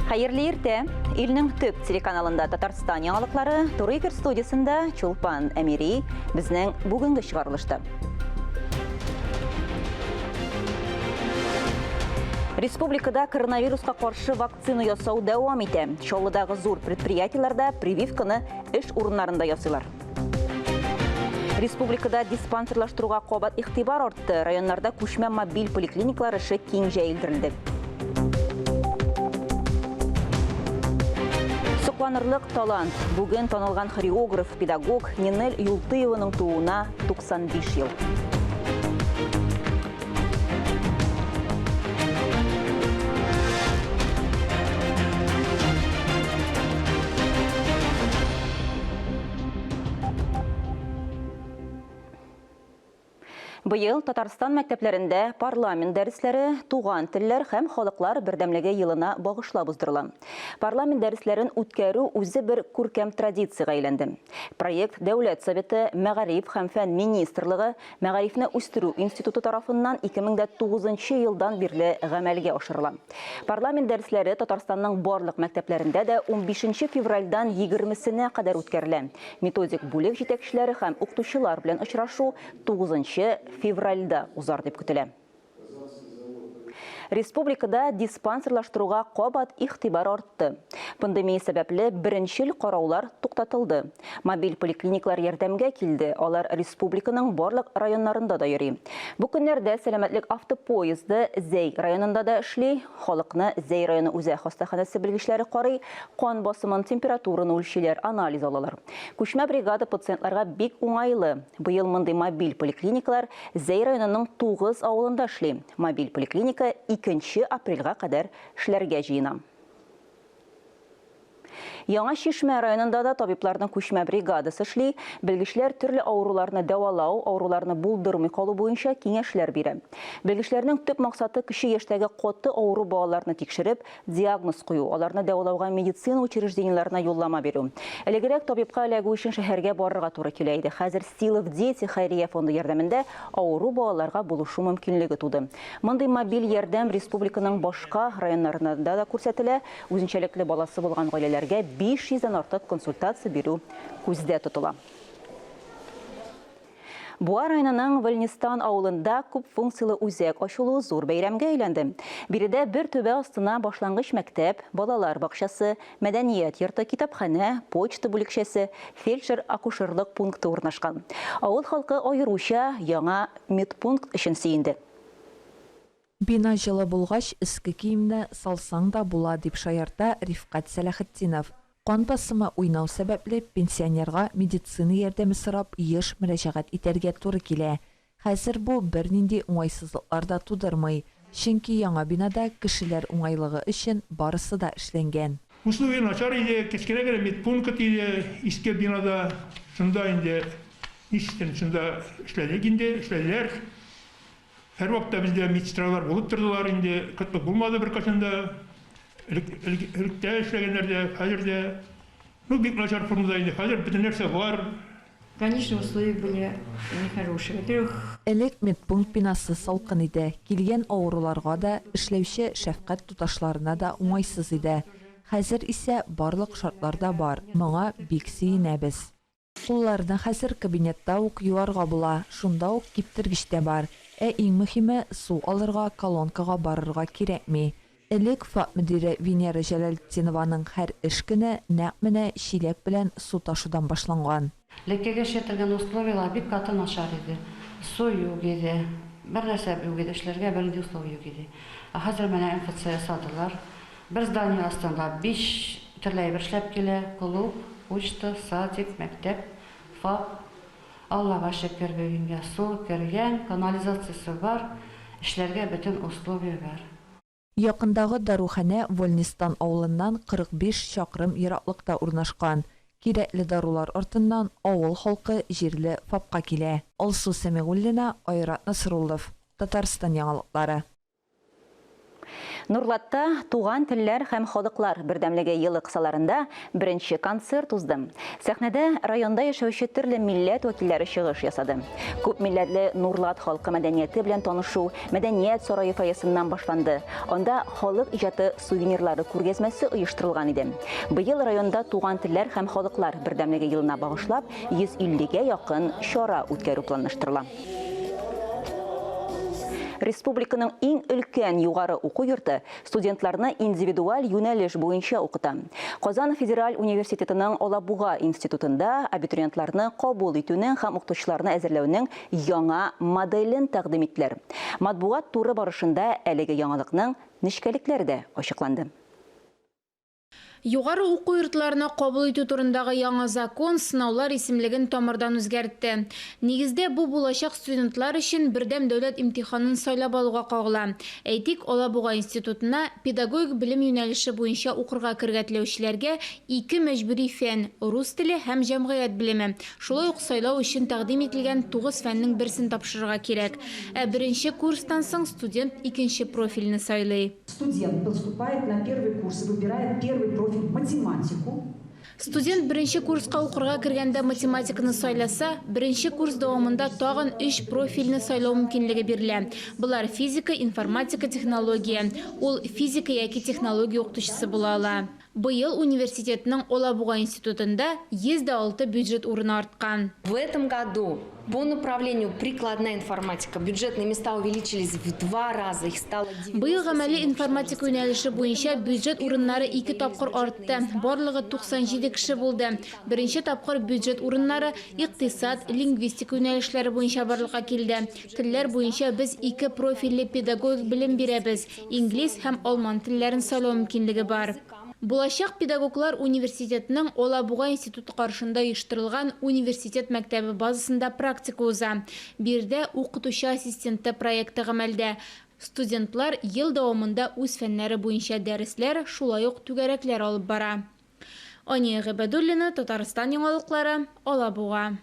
Хәерле иртә! Илнең төп телеканалында Татарстан яңалыклары, туры эфир студиясендә Чулпан Әмири безнең бүгенге чыгарылышта. Республикада коронавируска каршы вакцина ясау дәвам итә. Чаллыдагы зур предприятиеләрдә прививканы эш урыннарында ясыйлар. Республикада диспансерлаштыруга кабат игътибар артты. Районнарда күчмә мобиль поликлиниклар эше киң җәелдерелде. Сокланырлык талант. Бүген танылган хореограф, педагог Нинель Юлтыеваның тууына 95 ел. Быел Татарстан мәктәпләрендә парламент дәресләре туган телләр һәм халыклар бердәмлеге елына багышлап уздырыла. Парламент дәресләрен үткәрү үзе бер күркәм традициягә әйләнде. Проект Дәүләт Советы, Мәгариф һәм фән министрлыгы, Мәгарифне үстерү институты тарафыннан 2009 елдан бирле гамәлгә ашырыла. Парламент дәресләре Татарстанның барлык мәктәпләрендә дә унбишенче февральдән егермесенә кадәр үткәрелә. Методик бүлек җитәкчеләре һәм укытучылар белән очрашу тугызынчы февральдә узар дип көтелә. Республикада диспансерлаштыруга кабат игътибар артты. Пандемия сәбәпле беренчел караулар туктатылды. Мобиль поликлиниклар ярдәмгә килде, алар республиканың барлык районнарында да йөри. Бу көннәрдә сәламәтлек автопоезды Зәй районында да эшли. Халыкны Зәй районы үзәк хастаханәсе белгечләре карый, кан басымын, температураны үлчиләр, анализ алалар. Күчмә бригада пациентларга бик уңайлы. Быел мондый мобиль поликлиникалар Зәй районының 9 авылында эшли. Мобиль поликлиника 2 апрельгә кадәр эшләргә җыена. Яңа Чишмә районында да табибларның күчмә бригадасы эшли. Белгечләр төрле авыруларны дәвалау, авыруларны булдырмый калу буенча киңәшләр бирә. Белгечләрнең төп максаты кече яшьтәге каты авыру балаларны тикшереп, диагноз кую, аларны дәвалауга медицина учреждениеләренә юллама бирү. Элегрәк табибка эләгү өчен шәһәргә барырга туры килә иде. Хәзер Сила в дети хәйрия фонды ярдәмендә авыру балаларга булышу мөмкинлеге туды. Мондый мобиль ярдәм республиканың башка районнарында да күрсәтелә. Үзенчәлекле баласы булган гаиләләргә 500 дән артык консультация бирү күздә тотыла. Буа районының Вольнистан авылында күп функцияле үзәк ачылу зур бәйрәмгә әйләнде. Биредә бер түбә астына башлангыч мәктәп, балалар бакчасы, мәдәният йорты, китапханә, почта бүлекчәсе, фельдшер-акушерлык пункты урнашкан. Авыл халкы аеруча яңа медпункт өчен сөенде. Бина җылы булгач, өске киемне салсаң да була, дип шаярта Рифкать Сәләхетдинов. Кан басымы уйнау сәбәпле, пенсионерга медицина ярдәме сорап еш мөрәҗәгать итәргә туры килә. Хәзер бу бернинди уңайсызлыклар да тудырмый, чөнки яңа бинада кешеләр уңайлыгы өчен барысы да эшләнгән. Условия начар иде, кечкенә генә медпункт иде иске бинада. Шунда инде ничектер шунда эшләдек инде, эшләделәр. Һәрвакытта бездә медсестралар булып тордылар инде, кытлык булмады беркайчан да. Элек, элек, электә эшләгәннәр дә, хәзер дә. Ну, бик начар формада инде. Хәзер бөтен нәрсә бар. Конечно, условия были нехорошие. Во-первых. Элек медпункт бинасы салкын иде. Килгән авыруларга да, эшләүче шәфкать туташларына да уңайсыз иде. Хәзер исә барлык шартлар да бар, моңа бик сөенәбез. Кулларны хәзер кабинетта ук юарга була, шунда ук киптергеч тә бар. Ә иң мөһиме, су алырга колонкага барырга кирәкми. Элек ФАП мөдире Венера Җәләлетдинованың һәр эш көне нәкъ менә чиләк белән су ташудан башланган. Элеккеге эшли торган условияләр бик каты начар иде. Су юк иде, бер нәрсә юк иде, эшләргә бернинди условия юк иде. Ә хәзер менә МФЦ ясадылар. Бер здание астында биш төрле әйбер эшләп килә, клуб, почта, садик, мәктәп, ФАП. Аллага шөкер, бүгенгә су кергән, канализациясе бар, эшләргә бөтен условия бар. Якындагы даруханә Вольнистан авылыннан 45 чакрым ераклыкта урнашкан. Кирәкле дарулар артыннан авыл халкы җирле ФАПка килә. Алсу Сәмигуллина, Айрат Насруллов, Татарстан яңалыклары. Нурлатта Туган телләр һәм халыклар бердәмлеге елы кысаларында беренче концерт узды. Сәхнәдә районда яшәүче төрле милләт вәкилләре чыгыш ясады. Күп милләтле Нурлат халкы мәдәнияте белән танышу Мәдәният сарае фойесыннан башланды. Анда халык иҗаты сувенирлары күргәзмәсе оештырылган иде. Быел районда Туган телләр һәм халыклар бердәмлеге елына багышлап 150 гә якын чара үткәрү планлаштырыла. Республиканың иң өлкән югары уку йорты студентларны индивидуаль юнәлеш буенча укыта. Казан федераль университетының Алабуга институтында абитуриентларны кабул итүнең һәм укытучыларны әзерләүнең яңа моделен тәкъдим иттеләр. Матбугат туры барышында әлеге яңалыкның нечкәлекләре дә ачыкланды. Югары уку йортларына кабул итү турындагы яңа закон сынаулар исемлеген тамырдан үзгәртте. Нигездә, бу булачак студентлар өчен бердәм дәүләт имтиханын сайлап алуга кагыла. Әйтик, Алабуга институтына педагогик белем юнәлеше буенча укырга керергә теләүчеләргә ике мәҗбүри фән, рус теле һәм җәмгыять белеме, шулай ук сайлау өчен тәкъдим ителгән тугыз фәннең берсен тапшырырга кирәк. Ә беренче курстан соң студент икенче профильне сайлый. Студент поступает на первый курс, выбирает первый профиль математику. Студент беренче курска укырга кергәндә математиканы сайласа, беренче курс дәвамында тагын өч профильне сайлау мөмкинлеге бирелә. Болар, физика, информатика, технология. Ул физика яки технология укытучысы була ала. Быел университетның Алабуга институтында 106 бюджет урыны арткан. В этом году по направлению прикладная информатика бюджетные места увеличились в два раза, их стало Быел гамәли информатика юнәлеше буенча бюджет урыннары ике тапкыр артты, барлыгы 97 кеше булды. Беренче тапкыр бюджет урыннары икътисад, лингвистика юнәлешләре буенча барлыкка килде. Телләр буенча без ике профильле педагогик белем бирәбез, инглиз һәм алман телләрен сайлау мөмкинлеге бар. Булачак педагоглар университетның Алабуга институты каршында оештырылган университет мәктәбе базасында практика уза. Биредә Укытучы ассистенты проекты гамәлдә. Студентлар ел дәвамында үз фәннәре буенча дәресләр, шулай ук түгәрәкләр алып бара. Ания Гыйбадуллина, Татарстан яңалыклары, Алабуга.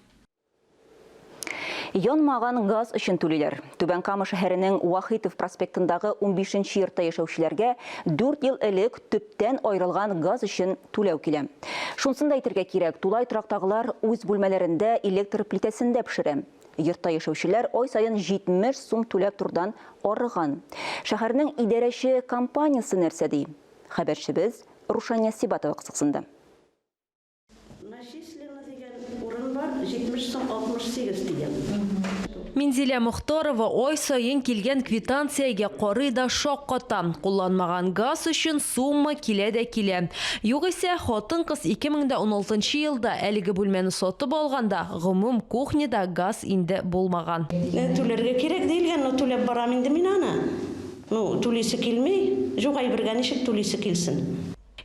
Янмаган газ өчен түлиләр. Түбән Кама шәһәренең Вахитов проспектындагы унбишенче йортта яшәүчеләргә дүрт ел элек төптән аерылган газ өчен түләү килә. Шунысын да әйтергә кирәк, тулай торактагылар үз бүлмәләрендә электр плитәсендә пешерә. Йортта яшәүчеләр ай саен 70 сум түләп торудан арыган. Шәһәрнең идарәче компаниясе нәрсә ди? Хәбәрчебез Рушания Сибатова кызыксынды. Начислено дигән урын бар, 70 сум 68 тиен. Минзилә Мохтарова ай саен килгән квитанциягә карый да шакката. Кулланмаган газ өчен сумма килә дә килә. Югыйсә, хатын-кыз 2016 елда әлеге бүлмәне сатып алганда, гомум кухняда газ инде булмаган. Түләргә кирәк диелгән, ну түләп барам инде мин аны. Ну, түлисе килми, юк әйбергә ничек түлисе килсен.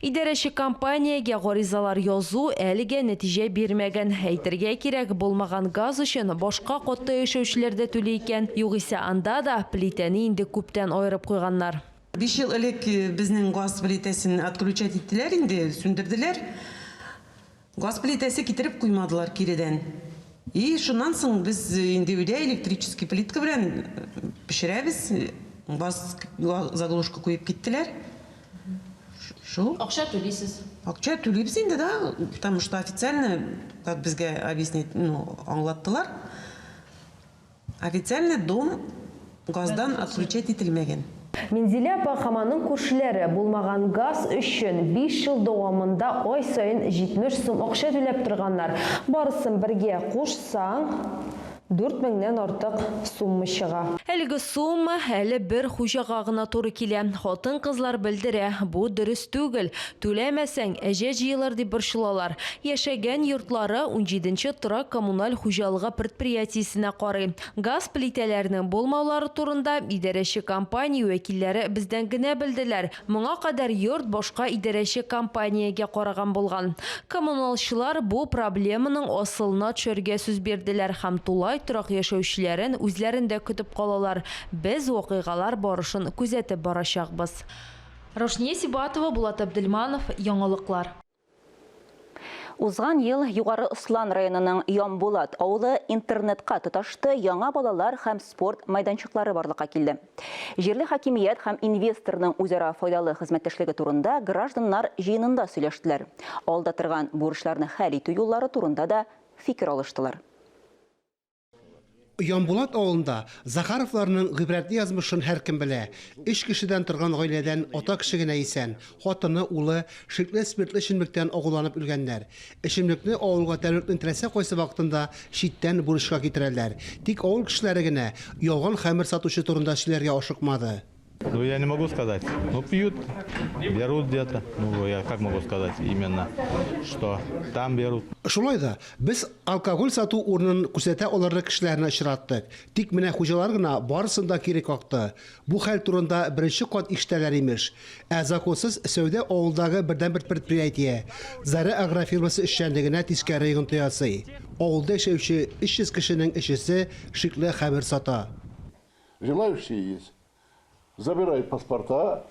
Идарәче компаниягә гаризалар язу әлегә нәтиҗә бирмәгән. Әйтергә кирәк, булмаган газ өчен башка катта яшәүчеләр дә түли икән. Югыйсә анда да плитәне инде күптән аерып куйганнар. Биш ел элек безнең газ плитәсен отключать иттеләр инде, сүндерделәр. Газ плитәсе китереп куймадылар киредән. И шуннан соң без инде өйдә электрический плитка белән пешерәбез. Газ заглушка куеп киттеләр. Шул. Акча түлисез. Акча түлибез инде, да, потому что официально, как безгә объяснить, ну, аңлаттылар, официально дом газдан отключать ителмәгән. Минзилә апа һәм аның күршеләре булмаган газ өчен биш ел дәвамында ай саен 70 сум акча түләп торганнар. Барысын бергә кушсаң, дүрт меңнән артык сумма чыга. Әлеге сумма әле бер хуҗага гына туры килә. Хатын-кызлар белдерә, бу дөрес түгел. Түләмәсәң, әҗә җыелыр дип борчылалар. Яшәгән йортлары унҗиденче торак-коммуналь хуҗалыгы предприятиесенә карый. Газ плитәләренең булмаулары турында идарәче компания вәкилләре бездән генә белделәр. Моңа кадәр йорт башка идарәче компаниягә караган булган. Коммуналчылар бу проблеманың асылына төшәргә сүз бирделәр һәм тулай торак яшәүчеләрен үзләрендә көтеп калалар. Без вакыйгалар барышын күзәтеп барачакбыз. Рошния Сибатова, Булат Абделманов, Яңалыклар. Узган ел Югары Ослан районының Ямбулат авылы интернетка тоташты, яңа балалар һәм спорт мәйданчыклары барлыкка килде. Җирле хакимият һәм инвесторның үзара файдалы хезмәттәшлеге турында гражданнар җыенында сөйләштеләр. Алда торган бурычларны хәл итү юллары турында да фикер алыштылар. Ямбулат авылында Захаровларның гыйбрәтле язмышын һәркем белә. Өч кешедән торган гаиләдән ата кеше генә исән. Хатыны, улы шикле спиртлы эчемлектән агуланып үлгәннәр. Эчемлекне авылга тәүлекнең теләсә кайсы вакытында читтән бурычка китерәләр. Тик авыл кешеләре генә ялган хәмер сатучы турында сөйләргә ашыкмады. Ну, я не могу сказать. Ну, пьют, берут где-то. Ну, я как могу сказать именно, что там берут. Шулай да, без алкоголь сату урынын күрсәтә алырлык кешеләрне очраттык. Тик менә хуҗалар гына барысын да кире какты. Бу хәл турында беренче кат ишетәләр, имеш. Ә законсыз сәүдә авылдагы бердәнбер предприятие, Заря агрофирмасы эшчәнлегенә тискәре йогынты ясый. Авылда яшәүче 300 кешенең өчесе шикле хәмер сата. Желающие есть. Забирают паспорта.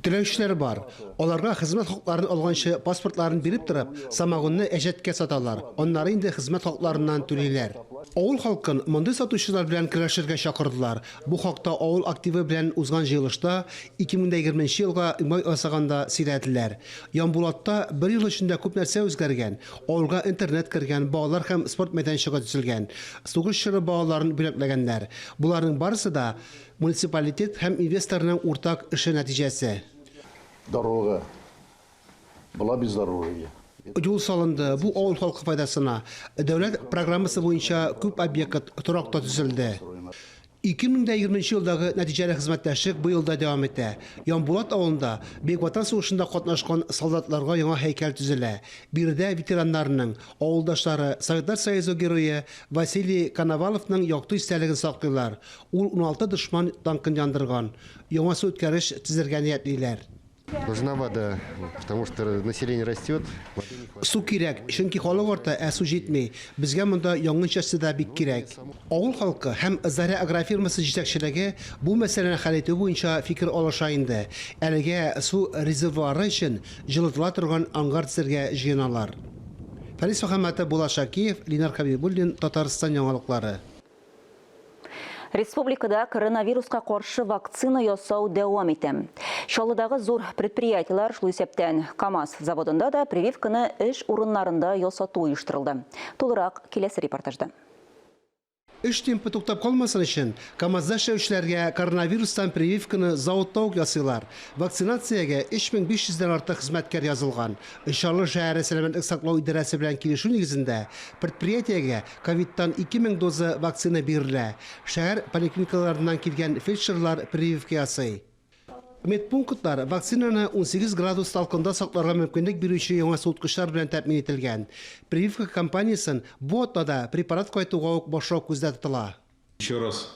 Теләүчеләр бар. Аларга хезмәт хакларын алганчы паспортларын биреп торып, самогонны әҗәткә саталар. Аннары инде хезмәт хакларыннан түлиләр. Авыл халкын мондый сатучылар белән көрәшергә чакырдылар. Бу хакта авыл активы белән узган җыелышта 2020 елга йомгак ясаганда сөйләделәр. Ямбулатта бер ел эчендә күп нәрсә үзгәргән. Авылга интернет кергән, балалар һәм спорт мәйданчыгы төзелгән. Сугыш чоры балаларын бүләкләгәннәр. Боларның барысы да муниципалитет һәм инвесторның уртак эше нәтиҗәсе. Дорога была бездорожье. Юл салынды, бу авыл халкы файдасына. Дәүләт программасы буенча күп объект, торак та төзелде. 2020 елдагы нәтиҗәле хезмәттәшлек быел да дәвам итә. Ямбулат авылында Бөек Ватан сугышында катнашкан солдатларга яңа һәйкәл төзелә. Биредә ветераннарның авылдашлары, Советлар Союзы Герое Василий Коноваловның якты истәлеген саклыйлар. Ул 16 дошман танкын яндырган. Яңа суүткәргеч төзергә ниятлиләр. Нужна вода, потому что население растет. Су кирәк, чөнки халык арта, ә су җитми. Безгә монда янгын часте да бик кирәк. Авыл халкы һәм Заря агрофирмасы җитәкчелеге бу мәсьәләне хәл итү буенча фикер алыша инде. Әлегә су резервуары өчен җылытыла торган ангар төзергә җыеналар. Фәнис Мөхәммәтов, Булат Шакиев, Ленар Хәбибуллин, Татарстан яңалыклары. Республикада коронавируска каршы вакцина ясау дәвам итә. Чаллыдагы зур предприятиеләр, шул исәптән КАМАЗ заводында да прививканы эш урыннарында ясату оештырылды. Тулырак киләсе репортажда. Эш темпы туктап калмасын өчен, КАМАЗда эшләүчеләргә коронавирустан прививканы заводта ук ясыйлар. Вакцинациягә 3500 дән артык хезмәткәр язылган. Чаллы шәһәре сәламәтлек саклау идарәсе белән килешү нигезендә предприятиегә ковидтан 2000 доза вакцина бирелә. Шәһәр поликлиникаларыннан килгән фельдшерлар прививка ясый. Медпунктлар вакцинаны 18 градус салкында сакларга мөмкинлек бирүче яңа суыткычлар белән тәэмин ителгән. Прививка кампаниясен бу атнада препарат кайтуга ук башлау күздә тотыла. Еще раз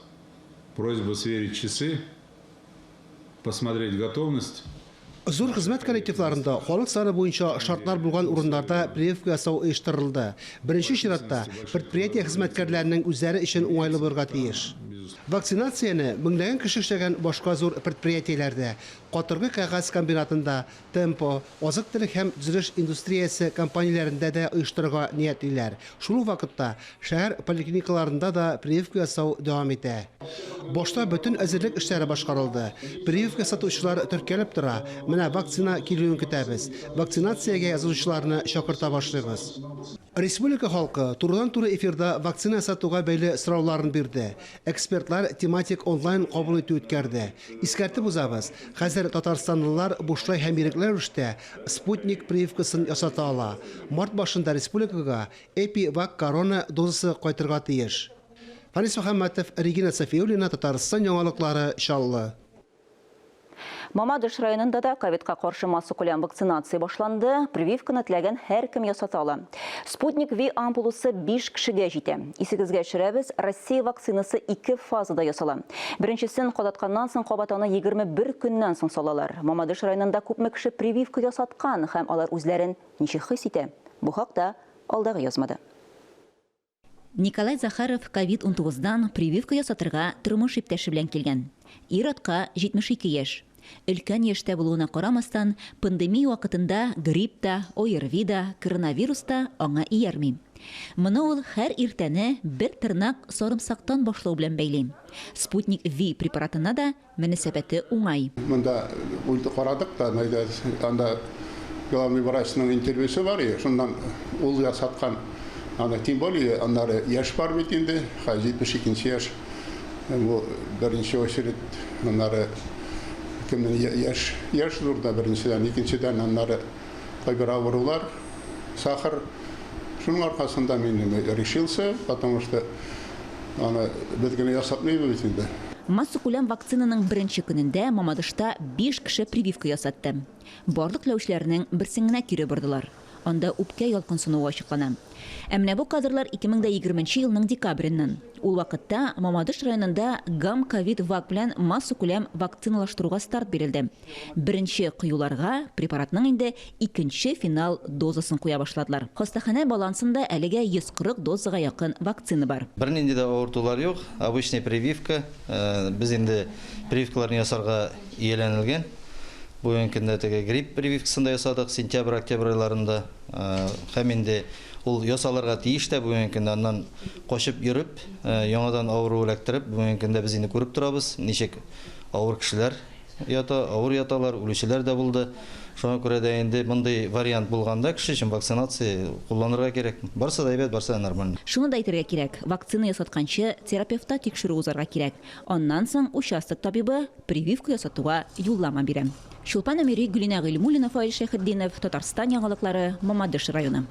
просьба сверить часы, посмотреть готовность. Зур хезмәт коллективларында халык саны буенча шартлар булган урыннарда прививка ясау оештырылды. Беренче чиратта предприятие хезмәткәрләренең үзләре өчен уңайлы булырга тиеш. Вакцинацияне меңләгән кеше эшләгән башка зур предприятиеләрдә, катыргы кәгазь комбинатында, Темпо, азык-төлек һәм төзелеш индустриясе компанияләрендә дә оештырырга ниятлиләр. Шул ук вакытта шәһәр поликлиникаларында да прививка ясау дәвам итә. Башта бөтен әзерлек эшләре башкарылды. Прививка ясатучылар теркәлеп тора. Менә вакцина килүен көтәбез. Вакцинациягә язылучыларны чакырта башлыйбыз. Республика халкы турыдан-туры эфирда вакцина ясатуга бәйле сорауларын бирде. Экспертлар тематик онлайн кабул итү үткәрде. Искәртеп узабыз, хәзер татарстанлылар бушлай һәм ирекле рәвештә Спутник прививкасын ясата ала. Март башында республикага ЭпиВакКорона дозасы кайтырга тиеш. Фәнис Мөхәммәтов, Регина Сафиуллина, Татарстан яңалыклары, Чаллы. Мамадыш районында да ковидка каршы массакүләм вакцинация башланды. Прививканы теләгән һәркем ясата ала. Спутник V ампуласы 5 кешегә җитә. Исегезгә төшерәбез, Россия вакцинасы ике фазада ясала. Беренчесен кадатканнан соң кабат аны 21 көннән соң салалар. Мамадыш районында күпме кеше прививка ясаткан һәм алар үзләрен ничек хис итә? Бу хакта алдагы язмада. Николай Захаров ковид-унтугыздан прививка ясатырга тормыш иптәше белән килгән. Ир-атка 72 яшь. Өлкән яшьтә булуына карамастан, пандемия вакытында грипп та, ОРВИ да, коронавирус та аңа иярми. Моны ул һәр иртәне бер тырнак сарымсактан башлау белән бәйли. Спутник Ви препаратына да мөнәсәбәте уңай. Монда уйды карадык та, анда главный врачның интервьюсы бар иде, шуннан ул ясаткан, аны тем более, аннары яшь бар бит инде, хәзер 72 нче яшь, бу беренче очередь, аннары кемнең яшь, яшь зур да беренчедән, икенчедән аннары кайбер авырулар, сахар, шуның аркасында мин решился, потому что аны без генә ясатмыйбыз бит инде. Массакүләм вакцинаның беренче көнендә Мамадышта биш кеше прививка ясатты. Барлык теләүчеләрнең берсен генә кире бордылар. Анда үпкә ялкынсынуы ачыклана. Ә менә бу кадрлар 2020 нче елның декабреннән. Ул вакытта Мамадыш районында Гам-Ковид-Вак белән массакүләм вакциналаштыруга старт бирелде. Беренче кыюларга препаратның инде икенче финал дозасын куя башладылар. Хастаханә балансында әлегә 140 дозага якын вакцина бар. Бернинди дә авыртулар юк, обычный прививка. Без инде прививкаларны ясарга ияләнелгән. Бүгенге көндә теге грипп прививкасын да ясадык сентябрь, октябрь айларында. Һәм инде ул ясалырга тиеш тә бүгенге көндә. Аннан качып йөреп, яңадан авыру эләктереп, бүгенге көндә без инде күреп торабыз, ничек авыр кешеләр ята, авыр яталар, үлүчеләр дә булды. Шуңа күрә дә инде мондый вариант булганда кеше өчен вакцинация кулланырга кирәк. Барысы да әйбәт, барысы да нормально. Шуны да әйтергә кирәк, вакцина ясатканчы терапевтта тикшерү узарга кирәк. Аннан соң участок табибы прививка ясатуга юллама бирә. Чулпан Әмири, Гөлинә Гыйльмуллина, Фаил Шәйхетдинов, Татарстан яңалыклары, Мамадыш районы.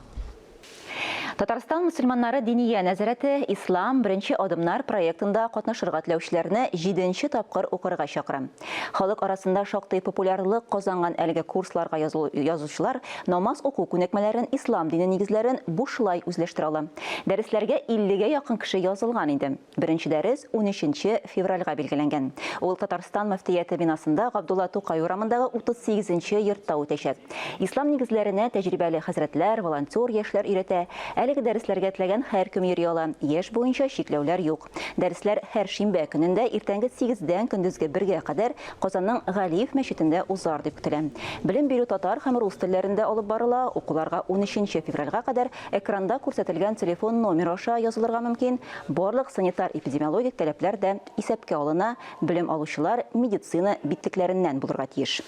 Татарстан мөселманнары Диния нәзарәте Ислам, беренче адымнар проектында катнашырга теләүчеләрне җиденче тапкыр укырга чакыра. Халык арасында шактый популярлык казанган әлеге курсларга язучылар намаз уку күнекмәләрен, ислам дине нигезләрен бушлай үзләштерә ала. Дәресләргә иллегә якын кеше язылган инде. Беренче дәрес унөченче февральгә билгеләнгән. Ул Татарстан мөфтияте бинасында Габдулла Тукай урамындагы 38 нче йортта үтәчәк. Ислам нигезләренә тәҗрибәле хәзрәтләр, волонтер яшьләр өйрәтә. Әлеге дәресләргә теләгән һәркем йөри ала. Яшь буенча чикләүләр юк. Дәресләр һәр шимбә көнендә иртәнге сигездән көндезге бергә кадәр Казанның Галиев мәчетендә узар дип көтелә. Белем бирү татар һәм рус телләрендә алып барыла. Укуларга унөченче февральгә кадәр Экранда күрсәтелгән телефон номеры аша язылырга мөмкин. Барлык санитар-эпидемиологик таләпләр дә исәпкә алына, белем алучылар медицина битлекләреннән булырга тиеш.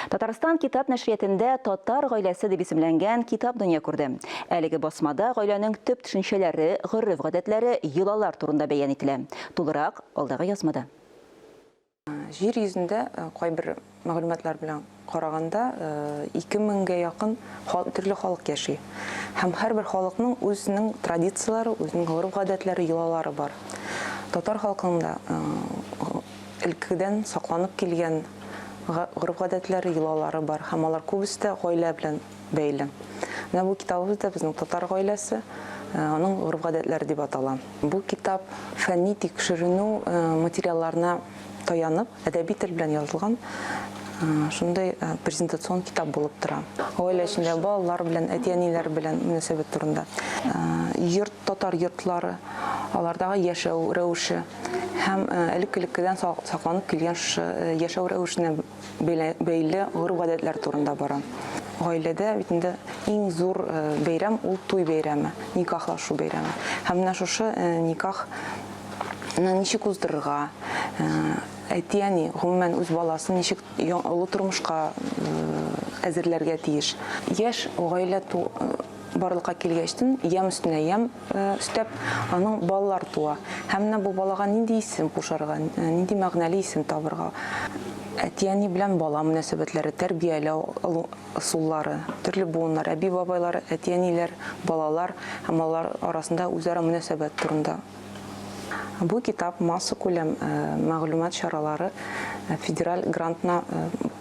Татарстан китап нәшриятендә Татар гаиләсе дип исемләнгән китап дөнья күрде. Әлеге басмада гаиләнең төп төшенчәләре, гореф-гадәтләре, йолалар турында бәян ителә. Тулырак, алдагы язмада. Җир йөзендә кайбер мәгълүматлар белән караганда, 2000 гә якын төрле халык яши. Һәм һәрбер халыкның үзенең традицияләре, үзенең гореф-гадәтләре, йолалары бар. Татар халкының да элеккедән сакланып килгән гореф-гадәтләре, йолалары бар һәм алар күбесе дә гаилә белән бәйле. Менә бу китабыбыз да безнең Татар гаиләсе, аның гореф-гадәтләре дип атала. Бу китап фәнни тикшеренү материалларына таянып, әдәби тел белән язылган шундый презентацион китап булып тора. Гаилә эчендә балалар белән, әти-әниләр белән мөнәсәбәт турында. Йорт, татар йортлары, алардагы яшәү рәвеше һәм элек-элеккедән сакланып килгән шушы яшәү рәвешенә бәйле гореф-гадәтләр турында бара. Гаиләдә бит инде иң зур бәйрәм ул туй бәйрәме, никахлашу бәйрәме. Һәм менә шушы никахны ничек уздырырга, әти-әни, гомумән, үз баласын ничек олы тормышка әзерләргә тиеш. Яшь гаилә барлыкка килгәчтен, ямь өстенә ямь өстәп, аның балалар туа. Һәм менә бу балага нинди исем кушарга, нинди мәгънәле исем табырга. Әти-әни белән бала мөнәсәбәтләре, тәрбияләү ысуллары, төрле буыннар, әби-бабайлар, әти-әниләр, балалар һәм алар арасында үзара мөнәсәбәт турында. Бу китап массакүләм мәгълүмат чаралары федераль грантына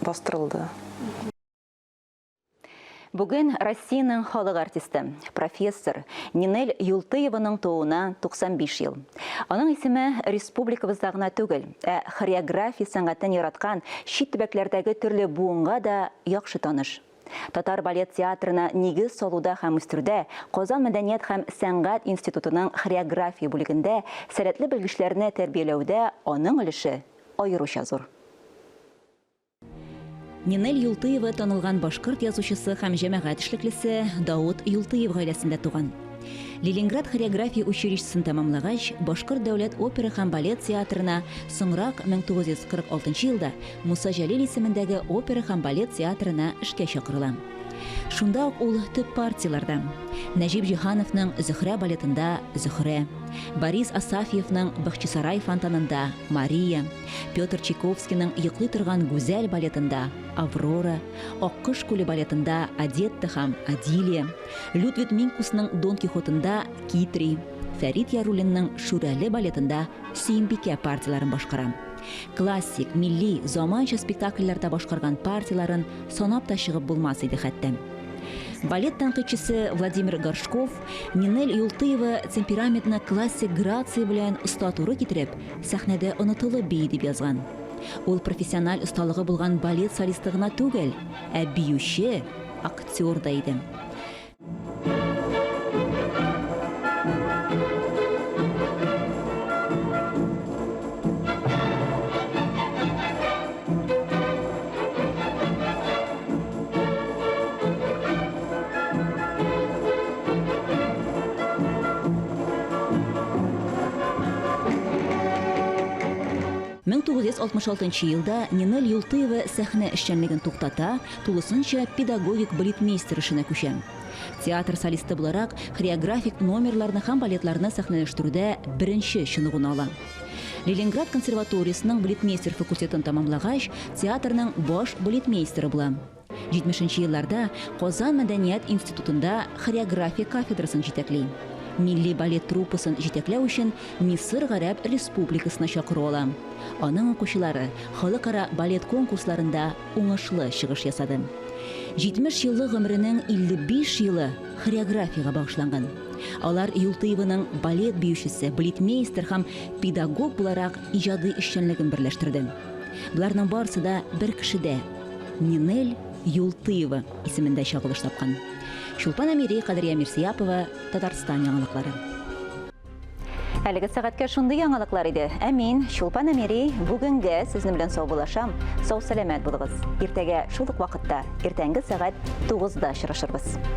бастырылды. Бүген Россиянең халык артисты, профессор Нинель Юлтыеваның тууына 95 ел. Аның исеме республикабызда гына түгел, ә хореография сәнгатен яраткан чит төбәкләрдәге төрле буынга да яхшы таныш. Татар балет театрына нигез салуда һәм үстерүдә Казан мәдәният һәм сәнгать институтының хореография бүлегендә сәләтле белгечләрне тәрбияләүдә аның өлеше аеруча зур. Нинель Юлтыева танылган башкорт язучысы һәм җәмәгать эшлеклесе Даут Юлтыев гаиләсендә туган. Ленинград хореография училищесын тәмамлагач, Башкорт дәүләт опера һәм балет театрына, соңрак 1946 елда Муса Җәлил исемендәге опера һәм балет театрына эшкә чакырыла. Шунда ук ул төп партияләрдә. Нәҗип Җиһановның Зөһрә балетында Зөһрә, Борис Асафьевның Бахчисарай фонтанында Мария, Петр Чайковскийның Йоклый торган гүзәл балетында Аврора, Аккош күле балетында Одетта һәм Одилия, Людвиг Минкусның Дон Кихотында Китри, Фәрит Яруллинның Шүрәле балетында Сөембикә партияләрен башкара. Классик, милли, заманча спектакльләрдә башкарган партияләрен санап та чыгып булмас иде хәтта. Балет тәнкыйтьчесе Владимир Горшков Нинель Юлтыева темпераментны классик грация белән оста туры китереп, сәхнәдә онытылып бии дип язган. Ул профессиональ осталыгы булган балет солисты гына түгел, ә биюче, актер да иде. 1966 елда Нинель Юлтыева сәхнә эшчәнлеген туктата, тулысынча педагогик балетмейстер эшенә күчә. Театр солисты буларак, хореографик номерларны һәм балетларны сәхнәләштерүдә беренче чыныгуны ала. Ленинград консерваториясенең балетмейстер факультетын тәмамлагач, театрның баш балетмейстеры була. 70 нче елларда Казан мәдәният институтында хореография кафедрасын җитәкли. Милли балет труппасын җитәкләү өчен Мисыр Гарәп Республикасына чакыру ала. Аның укучылары халыкара балет конкурсларында уңышлы чыгыш ясады. 70 еллык гомеренең 55 елы хореографиягә багышланган. Алар Юлтыеваның балет биючесе, балетмейстер һәм педагог буларак иҗади эшчәнлеген берләштерде. Боларның барысы да бер кешедә, Нинель Юлтыева исемендә чагылыш тапкан. Чулпан Әмири, Кадрия Мирсияпова, Татарстан яңалыклары. Әлеге сәгатькә шундый яңалыклар иде. Ә мин, Чулпан Әмири, бүгенгә сезнең белән саубуллашам. Сау-сәламәт булыгыз. Иртәгә шул ук вакытта, иртәнге сәгать 9-да очрашырбыз.